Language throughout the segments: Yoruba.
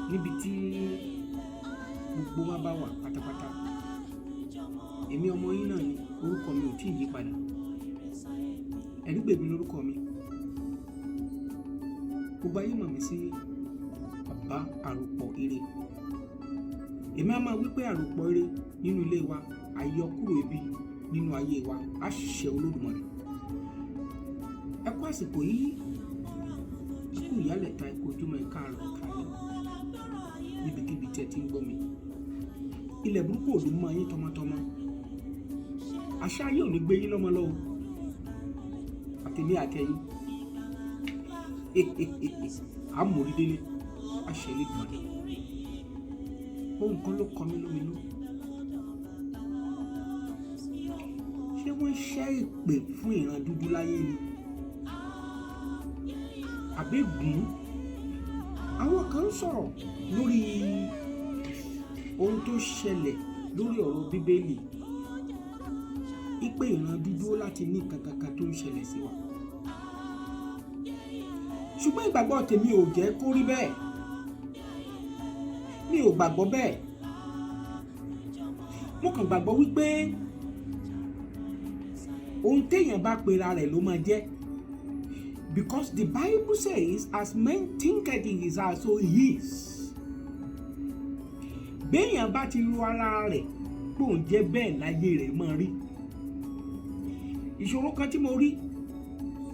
Níbi tí gbogbo wa bá wà pátápátá, èmi ọmọ yín náà ni, orúkọ mi ò tí ì yí padà. Ẹ̀rígbèmí lórúkọ mi. Gbogbo ayé mọ̀ mí sí Bàbá Àròpọ̀ Ire. Èmi á máa wí pé àròpọ̀ ire nínú ilé wa, àyọkúrò ibi nínú ayé wa, á ṣe Olódùmarè. Ẹ kú àsìkò yìí, ẹ kú ìyálẹ̀ta, ẹ kú ojúmọ́, ẹ káàárọ̀, ẹ káalẹ́ níbikíbi tí ẹ ti ń gbọ́ mi. Ilẹ̀ burúkú ò ní mọ́ yín tọmọtọmọ. Àṣà ayé ò ní gbé yín lọ́mọ lọ́wọ́, àtèmi àtẹ̀yìn. Àmórí délé, àṣẹ Elédùmarè. Ohun kan ló kọ mí lóminú. Ṣé wọ́n ṣẹ́ èpè fún ìran dúdú láyé ni? Àbẹ́gùn? Àwọn kan ń sọ̀rọ̀ lórí ohun tó ṣẹlẹ̀ lórí ọ̀rọ̀ Bíbélì, wípé ìran dúdú láti ní nǹkan kankan tó ń ṣẹlẹ̀ sí wa. Ṣùgbọ́n ìgbàgbọ́ tèmi ò jẹ́ kó rí bẹ́ẹ̀. Mi ò gbàgbọ́ bẹ́ẹ̀. Mo kàn gbàgbọ́ wípé ohun téèyàn bá pera rẹ̀ ló máa jẹ́. Because the Bible says, "As man thinketh in his heart, so he is." Béèyàn bá ti ro ara rẹ̀ pòun jẹ́ bẹ́ẹ̀ láyé rẹ̀ máa rí. Ìṣòro kan tí mo rí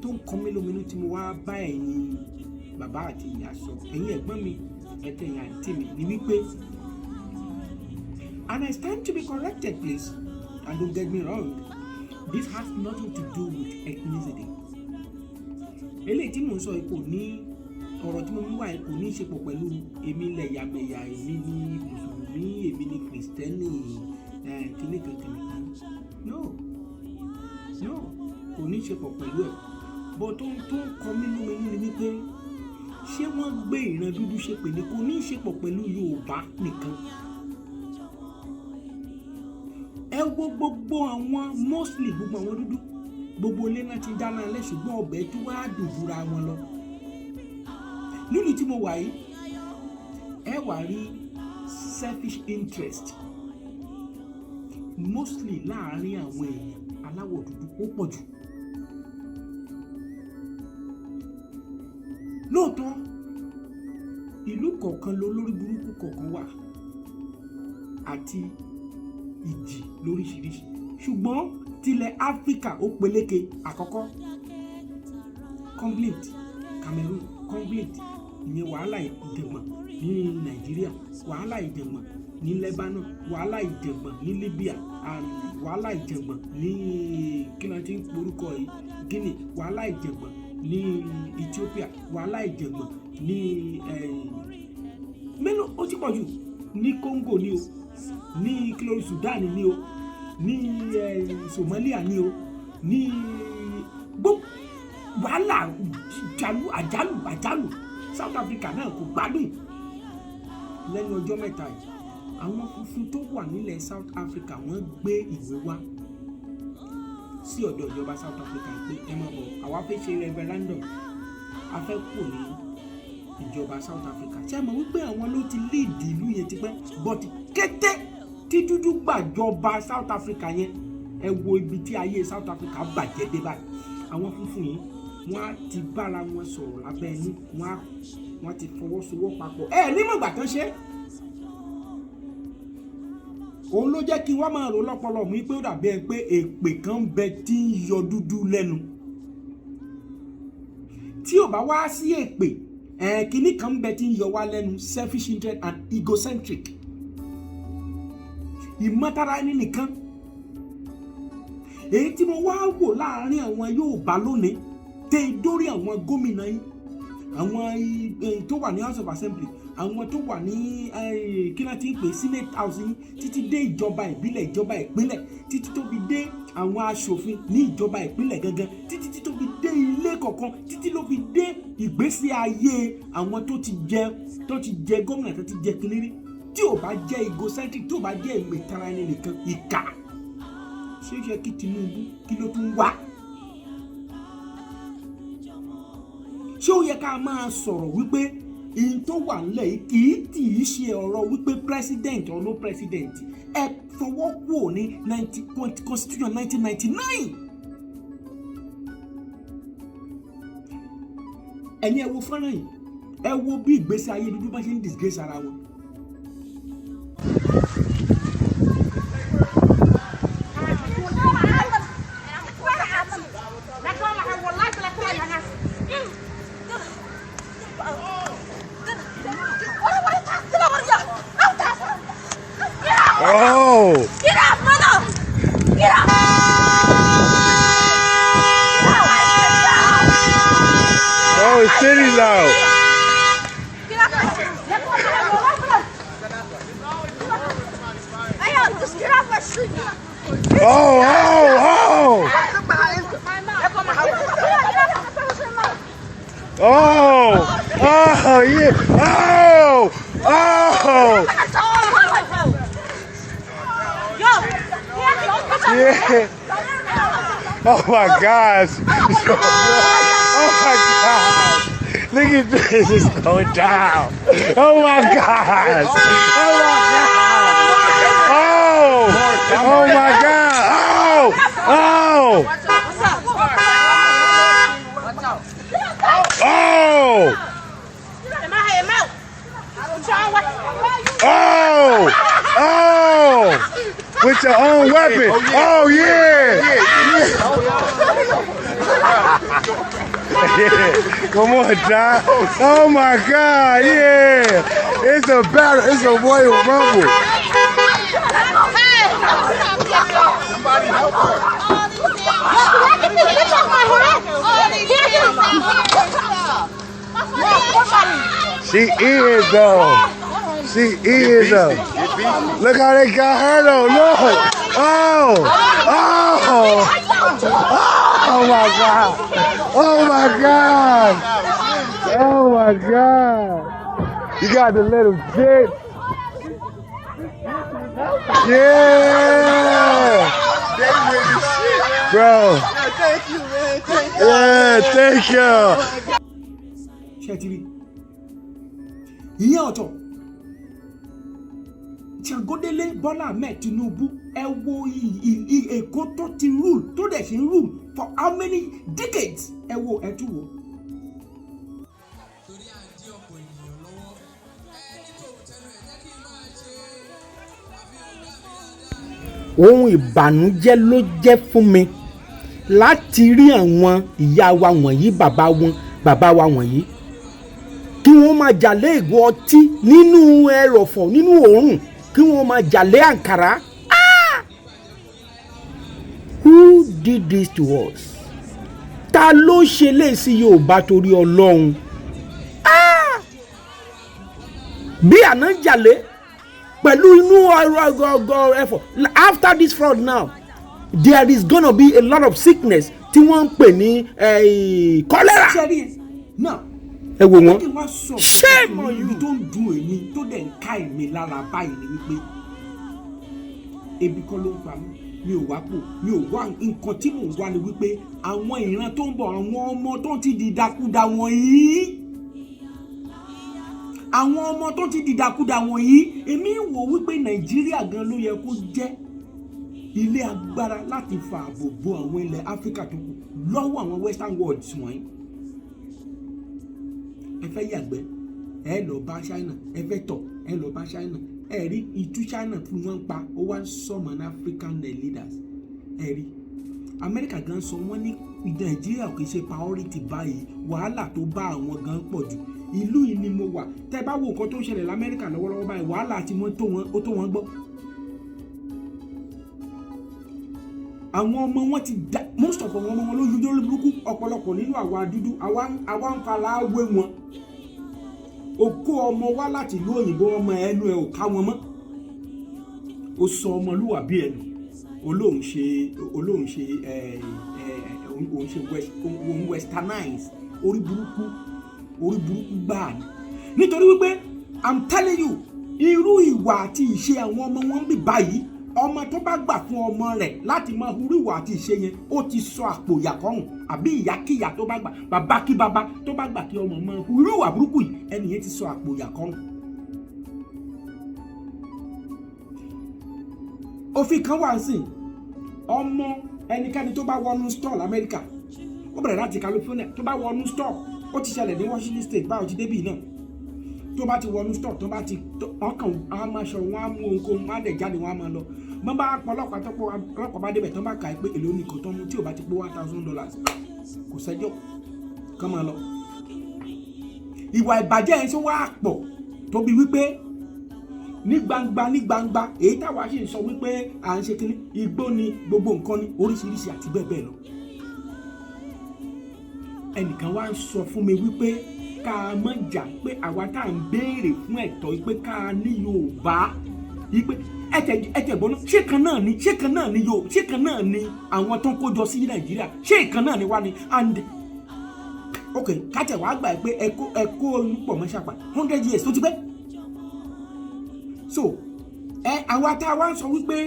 tó ń kọ mí lóminú tí mo wá bá ẹ̀yin bàbá àti ìyá sọ, ẹ̀yin ẹ̀gbọ́n mi, ẹ̀tẹ̀yìn àǹtí mi, ni wípé, and I stand to be corrected, please, and don't get me wrong, this has nothing to do with ethnicity. Eléyìí tí mò ń sọ yìí kò ní, ọ̀rọ̀ tí mo mú wá yìí kò ní í ṣe pọ̀ pẹ̀lú èmi lẹ̀yàmẹ̀yà, èmi ní mùsùlùmí, èmi ní kìrìsìtẹ́nì, kíní kan kíní kan. No, no, kò ní í ṣe pọ̀ pẹ̀lú ẹ̀. But tó ń kọ mí lóminú ni wípé, ṣé wọ́n gbé ìran dúdú ṣépè ní? Kò ní í ṣe pọ̀ pẹ̀lú Yorùbá nìkan. Ẹ wo gbogbo àwọn, mostly gbogbo àwọn dúdú, gbogbo ilé náà ti dáná alẹ́, ṣùgbọ́n ọbẹ̀ tó wá dùn jura wọn lọ. Nílùú tí mo wà yìí, ẹ wà rí selfish interest mostly láàárín àwọn èèyàn aláwọ̀ dúdú, ó pọ̀ jù. Lóòótọ́, ìlú kọ̀ọ̀kan ló lórí burúkú kọ̀ọ̀kan wà àti ìjì lóríṣiríṣi, ṣùgbọ́n tilẹ̀ Áfíríkà ó peléke. Àkọ́kọ́, conflict Cameroon, conflict ìyẹn wàhálà ìjẹ̀gbọ̀n ní Nàìjíríà, wàhálà ìjẹ̀gbọ̀n ní Lebanon, wàhálà ìjẹ̀gbọ̀n ní Libya, wàhálà ìjẹ̀gbọ̀n ní kí ni wọ́n ti ń porúkọ yìí, Guinea, wàhálà ìjẹ̀gbọ̀n ní Ethiopia, wàhálà ìjẹ̀gbọ̀n ní mélòó, ó ti pọ̀ jù, ní Congo ní o, ní kílódé, Sudan ní o, ní Somalia ní o, ní gbogbo wàhálà jàlú àjálù àjálù. South Africa náà kò gbádùn lẹ́nu ọjọ́ mẹ́ta yìí. Àwọn funfun tó wà nílẹ̀ South Africa, wọ́n gbé ìwé wá sí ọ̀dọ̀ ìjọba South Africa pé ẹ má bọ̀, àwa fẹ́ ṣe referendum, a fẹ́ kù ní ìjọba South Africa. Ṣé ẹ mọ̀ wípé àwọn ló ti lead ìlú yẹn tipẹ́? But kété tí dúdú gbàjọba South Africa yẹn, ẹ wo ibi tí ayé South Africa bàjẹ́ dé báyìí. Àwọn funfun yìí, wọ́n á ti bára wọn sọ̀rọ̀ lábẹ́ ẹnu, wọ́n á ti fọwọ́sowọ́ papọ̀. Ẹ nímọ̀gbà tán ṣe òun ló jẹ́ kí wọ́n máa rò lọ́pọlọ mi pé ó dàbí ẹ pé èpè kan ń bẹ tí ń yọ dúdú lẹ́nu. Tí ò bá wá sí èpè, kínní kan ń bẹ tí ń yọ wá lẹ́nu: selfish interest and egocentric, ìmọ̀tara ẹni nìkan. Èyí tí mo wá wò láàárín àwọn Yorùbá lónìí, tẹ dórí àwọn gómìnà yìí, àwọn tó wà ní House of Assembly, àwọn tó wà ní kí náà ti ń pè, Senate House yìí, títí dé ìjọba ìbílẹ̀, ìjọba ìpínlẹ̀, títí tó fi dé àwọn aṣòfin ní ìjọba ìpínlẹ̀ gangan, títí tí tó fi dé ilé kọ̀ọ̀kan, títí ló fi dé ìgbésí ayé àwọn tó ti jẹ gómìnà, tó ti jẹ kínní, tí ò bá jẹ́ egocentric, tí ò bá jẹ́ ìmọ̀tara ẹni nìkan, ìkà. Ṣé ó yẹ kí Tinubu, kí ló tún wá? Ṣé ó yẹ ká máa sọ̀rọ̀ wípé ihun tó wà nílẹ̀ yìí kì í tì í ṣe ọ̀rọ̀ wípé president or no president? Ẹ fọwọ́ kúrò ní constitution 1999. Ẹ̀yin, ẹ wo fọ́nrán yìí, ẹ wo bí ìgbésí ayé dúdú bá ṣe ń disgrace ara wọn. Oh! Get up, mother! Get up! Oh, it's titties out. Get up! Hey, just get off my street. Oh, oh, oh! Oh! Oh, yeah! Oh! Oh! Yeah! Oh my gosh! Oh my gosh! Look at this, it's going down! Oh my gosh! Oh my God! Oh! Oh my God! Oh! Oh! Oh! Oh! Oh! With your own weapon! Oh yeah! Yeah. Come on, John. Oh my God, yeah. It's a battle. It's a Royal Rumble. Somebody help her. She is though. She is though. Get beastie. Look how they got her though. Look. Oh. Oh. Oh my God. Oh my God. Oh my God. You got the little jit. Yeah. They with the shit. Bro. Yeah, thank you, man. Thank you. Yeah, thank you. Ṣé ti rí ìyẹn? Ọ̀tọ̀ Ṣàngódélé Bọ́lá Ahmed Tinubu, ẹ wo Èkó tó ti rule, tó dẹ̀ ṣe ń rule for how many decades? Ẹ wo, ẹ tún wo. Torí à ń dí ọ̀pọ̀ ènìyàn lọ́wọ́ ẹ ní tòun tẹnu ẹ̀ jẹ́ kí n máa ṣe àfihàn ọ̀gá mi dáadáa. Ohun ìbànújẹ́ ló jẹ́ fún mi láti rí àwọn ìyá wa wọ̀nyí, bàbá wọn, bàbá wa wọ̀nyí, kí wọ́n máa jalè ìgò ọtí nínú ẹrọ̀fọ̀, nínú òórùn, kí wọ́n máa jalè àǹkàrá. Ah! Who did this to us? Ta ló ṣe léèsì Yorùbá torí Ọlọ́run? Ah! Bí àná ń jalè pẹ̀lú inú ọrọ̀ ọgọ́ ẹ̀fọ́. After this fraud now, there is gonna be a lot of sickness tí wọ́n ń pè ní cholera. Ṣé rí ẹ náà? Ẹ wò wọ́n, shame on you. Tó ń dùn èmi, tó dẹ̀ ń ká èmi lára báyìí ni wípé ebi kọ́ ló ń pa mí. Mi ò wá pò, mi ò wá. Nǹkan tí mò ń wá ni wípé àwọn ìran tó ń bọ̀, àwọn ọmọ tó ti di ìdàkudà wọ̀nyí, àwọn ọmọ tó ti dìdàkudà wọ̀nyí, èmi wò wípé Nàìjíríà gan ló yẹ kó jẹ́ ilé agbára láti fa ààbò bo àwọn ilẹ̀ Áfíríkà tó kù lọ́wọ́ àwọn western world wọ̀nyí. Ẹ fẹ́ yàgbẹ́, ẹ lọ bá China. Ẹ fẹ́ tọ̀, ẹ lọ bá China. Ẹ rí ìtú China tí wọ́n ń pa, ó wá ń summon African leaders. Ẹ rí Amẹ́ríkà gan sọ, wọ́n ní Nàìjíríà kì í ṣe priority báyìí, wàhálà tó bá àwọn gan pọ̀ jù. Ìlú yìí ni mo wà. Tẹ́ bá wo nǹkan tó ń ṣẹlẹ̀ lamẹ́ríkà lọ́wọ́lọ́wọ́ báyìí, wàhálà tí wọ́n tó wọn, ó tó wọn gbọ́. Àwọn ọmọ wọn ti da, most of àwọn ọmọ wọn ló yọjú lórí burúkú. Ọ̀pọ̀lọpọ̀ nínú àwa dúdú, àwa ń fara wé wọn. O kó ọmọ wá láti ìlú òyìnbó, ọmọ ẹnu ẹ ò ká wọn mọ́. O sọ ọmọlúwàbí ẹ nù. Olóhùn ṣe ẹ ẹ òun ṣe west, òun westernize. Orí burúkú, orí burúkú gbáà ni, nítorí wípé, I'm telling you, irú ìwà àti ìṣe àwọn ọmọ wọn ń bì báyìí. Ọmọ tó bá gbà fún ọmọ rẹ̀ láti máa hurú ìwà àti ìṣe yẹn, ó ti sọ àpò ìyà kọ́rùn. Àbí ìyákíyà tó bá gbà, bàbá kí bàbá tó bá gbà kí ọmọ máa hurú ìwà burúkú yìí, ẹni yẹn ti sọ àpò ìyà kọ́rùn. Òfin kan wà sí ọmọ ẹnikẹ́ni tó bá wọnú store lamẹ́ríkà, ó bẹ̀rẹ̀ láti California, tó bá wọnú store, ó ti ṣẹlẹ̀ ní Washington State báwo ti débì náà, tó bá ti wọnú store, tó bá ti wọ́n kàn á máa ṣọ, wọ́n á mú ohunkóhun, wọ́n á dẹ̀ jáde, wọ́n á máa lọ. Bọ́n bá pọ̀ ọlọ́pàá, tó pọ̀ ọlọ́pàá bá débẹ̀, tó bá kà á pé èló nìkan tó mú, tí ò bá ti pé $1,000, kò sẹ́jọ́, kán máa lọ. Ìwà ìbàjẹ́ yẹn tó wá pọ̀ tóbi wípé ní gbangba, ní gbangba, èyí táwa sì ń sọ wípé à ń ṣe kínní, igbó ni, gbogbo nǹkan ni, oríṣiríṣi àti bẹ́ẹ̀ bẹ́ẹ̀ lọ. Ẹnìkan wá ń sọ fún mi wípé ká má jà, pé àwa tá à ń béèrè fún ẹ̀tọ́ pé ká ní Yorùbá, wípé ẹtẹ̀ gbọ́ná, ṣé kan náà ni, ṣé kan náà ni yóò, ṣé kan náà ni àwọn tó ń kó jọ sí Nàìjíríà, ṣé ìkan náà ni wá ni? And ok, kátẹ̀ wàá gbà pé ẹ kó pọ̀ mọ́ ṣàpà 100 years tó ti pẹ́. So ẹ àwa tá a wá ń sọ wípé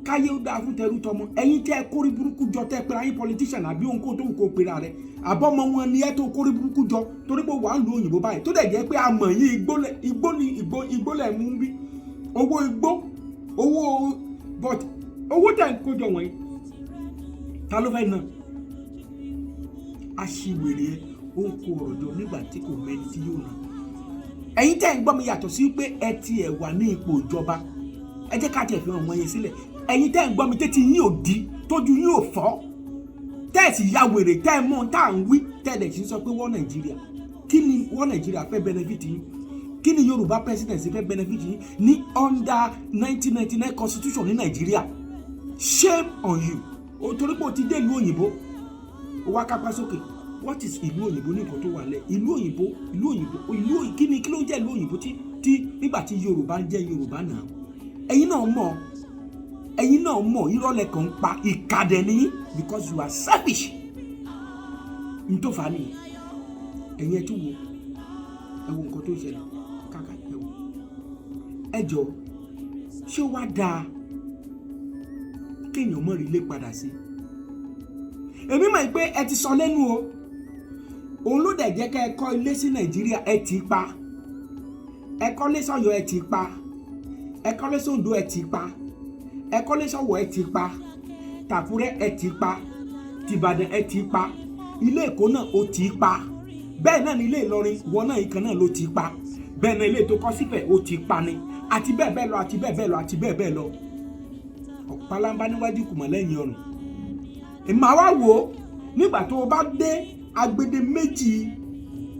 káyé ó dáa fún tẹrú tọmọ, ẹ̀yin tẹ́ ẹ kórí burúkú jọ, tẹ́ ẹ pera yín politician àbí ohunkóhun tó wù kó pera rẹ, àbọ̀mọ wọn ni ẹ tó kórí burúkú jọ, torí pé wàá ń lu òyìnbó báyìí, tó dẹ̀ jẹ́ pé a mọ̀ yín, igbó ni, igbó lẹ̀ mú bí owó igbó owó, but owó tẹ̀ ń kó jọ wọ̀nyí, ta ló fẹ́ ná? Aṣiwèrè ẹ, ó ń kó ọ̀rọ̀ jọ nígbà tí kò mẹ́ni tí yóò ná. Ẹ̀yin tẹ́ ń gbọ́ mi, yàtọ̀ sí pé ẹ ti ẹ̀ wà ní ipò ìjọba, ẹ jẹ́ ká tiẹ̀ fi hàn wọ́n yẹn sílẹ̀. Ẹ̀yin tẹ́ ń gbọ́ mi, tẹ́tí yín ò di, tójú yín ò fọ́, tẹ́ ẹ̀ sì ya wèrè, tẹ́ ẹ mọ̀ ohun tá à ń wí, tẹ́ ẹ̀ dẹ̀ sì ń sọ pé wọ́n Nàìjíríà, kí ni wọ́n Nàìjíríà fẹ́ benefit yín? Kí ni Yorùbá presidency fẹ́ benefit yín ní under 1999 constitution ní Nàìjíríà? Shame on you o, torí pé o ti dé ìlú òyìnbó, o wá kápá sókè. What is ìlú òyìnbó ní nǹkan tó wà lẹ̀? Ìlú òyìnbó, ìlú òyìnbó, ìlú òyìnbó, kí ni, kí ló ń jẹ́ ìlú òyìnbó tí nígbà tí Yorùbá ń jẹ́ Yorùbá náà? Ẹ̀yin náà mọ̀, ẹ̀yin náà mọ̀, irọ́ lẹ kàn ń pa, ìkàdẹ̀ nìyí, because you are selfish. N tó fà á nìyẹn. Ẹ̀yin ẹ tún wo, ẹ wo nǹkan tó ń ṣẹlẹ̀ káàkiri. Ẹ wo, ẹ jọ, ṣé ó wá dáa kéèyàn mọ̀ rí lé padà sí? Èmi mọ̀ pé ẹ ti sọ lẹ́nu o, òun ló dẹ̀ jẹ́ ká ẹ kọ́ ilé sí Nàìjíríà, ẹ tì í pa. Ẹ kọ́lé sọ́yọ́, ẹ tì í pa. Ẹ kọ́lé sóńdó, ẹ tì í pa. Ẹ kọ́lé sọ́wọ́, ẹ tì í pa. Tàkúrẹ́, ẹ tì í pa. Tìbàdàn, ẹ tì í pa. Ilé Èkó náà, ó tì í pa. Bẹ́ẹ̀ náà ní ilé Ìlọrin ìwọ náà, ìkan náà ló tì í pa. Bẹ́ẹ̀ náà ilé tó kọ́ sífẹ̀, ó tì í pa ni, àti bẹ́ẹ̀ bẹ́ẹ̀ lọ, àti bẹ́ẹ̀ bẹ́ẹ̀ lọ, àti bẹ́ẹ̀ bẹ́ẹ̀ lọ. Ọ̀pálámbá níwájú, kùmọ̀ lẹ́yìn ọrùn. Èmi àwa wò ó, nígbà tó o bá dé agbede méjì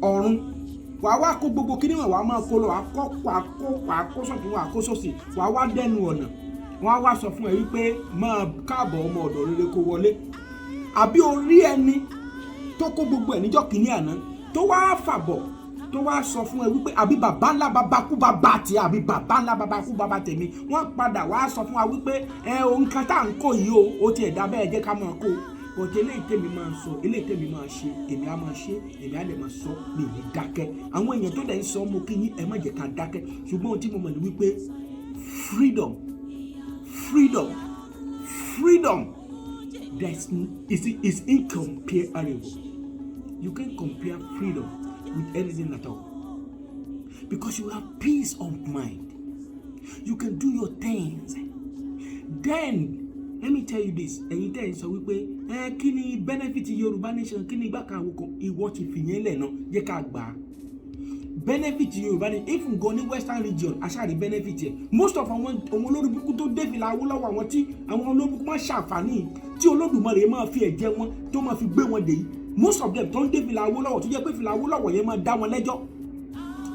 ọ̀run, wàá wá kó gbogbo kíní wọn, wàá máa kó lọ, wàá kó, wàá kó, wàá kó sọ̀tún, wàá kó sósì, wàá wá dẹnu ọ̀nà, wọ́n á wá sọ fún ẹ wípé máa káàbọ̀, ọmọ ọ̀dọ̀ rere, kó wọlé. Àbí orí ẹni tó kó gbogbo ẹ̀ níjọ́ kìíní àná, tó wá fàbọ̀, tó wá sọ fún ẹ wípé àbí bàbá ńlá bàbá kú bàbá tiẹ̀, àbí bàbá ńlá bàbá kú bàbá tèmi, wọ́n padà wá sọ fún wa wípé ẹ o, nǹkan tá à ń kó yìí o, ó tiẹ̀ dá bẹ́ẹ̀, jẹ́ ká máa kó. But eléyìí tèmi máa sọ, eléyìí tèmi máa ṣe, èmi á máa ṣe, èmi á lè máa sọ, mi ní dákẹ́. Àwọn èèyàn tó dẹ̀ ń sọ, mo kí yín, ẹ má jẹ́ ká dákẹ́. Ṣùgbọ́n ohun tí mo mọ̀ ní wípé freedom, freedom, freedom, there's is incomparable. You can't compare freedom with anything at all, because you have peace of mind, you can do your things. Then let me tell you this: ẹ̀yin tẹ́ ẹ̀ ń sọ wípé ẹ kí ni benefit Yorùbá nation, kí ni igbá kan àwọn kan, ìwọ ti fìyẹn lẹ̀ náà, jẹ́ ká gbà á. Benefit Yorùbá ni, if n gan ní Western Region aṣáàrí benefit yẹ. Most of àwọn olórí burúkú tó dé fìlà Awólọ́wọ̀, àwọn tí àwọn olórí burúkú máa ṣàǹfààní tí Olódùmarè máa fi ẹ̀jẹ̀ wọn tó máa fi gbé wọn dè yìí, most of them tó ń dé fìlà Awólọ́wọ̀, tó jẹ́ pé fìlà Awólọ́wọ̀ yẹn máa dá wọn lẹ́jọ́,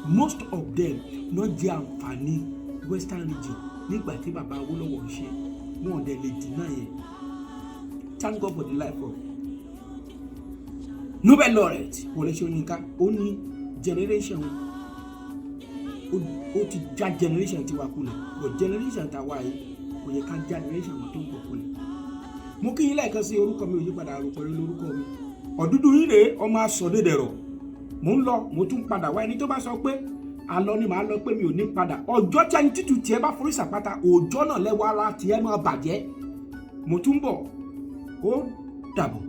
most of them náà jẹ àǹfààní Western Region nígbà tí bàbá Awólọ́wọ̀ ń ṣe. Wọn ò dẹ̀ lè deny yẹn. Thank God for the life of Nobel laureate Wọlé Ṣóyínká. Ó ní generation, ó ti já generation tiwa kulẹ̀, but generation tàwa yìí kò yẹ ká já generation wọn tó ń bọ̀ kulẹ̀. Mo kí yín lẹ́ẹ̀kan sí. Orúkọ mi ò yí padà, àròpọ̀ rẹ lórúkọ mi. Ọ̀dúndún yín rèé, ọmọ asọ̀dẹ̀dẹ̀rọ̀. Mò ń lọ, mo tún padà wá. Ẹni tó bá sọ pé Alọ́ ni màá lọ pé mi ò ní padà. Ọjọ́ tí ẹni títù tiẹ̀ bá forí sàpáta, òòjọ́ náà lẹ́wọ́ ara tiẹ̀ máa bàjẹ́. Mo tún bọ̀, ó dàbọ̀.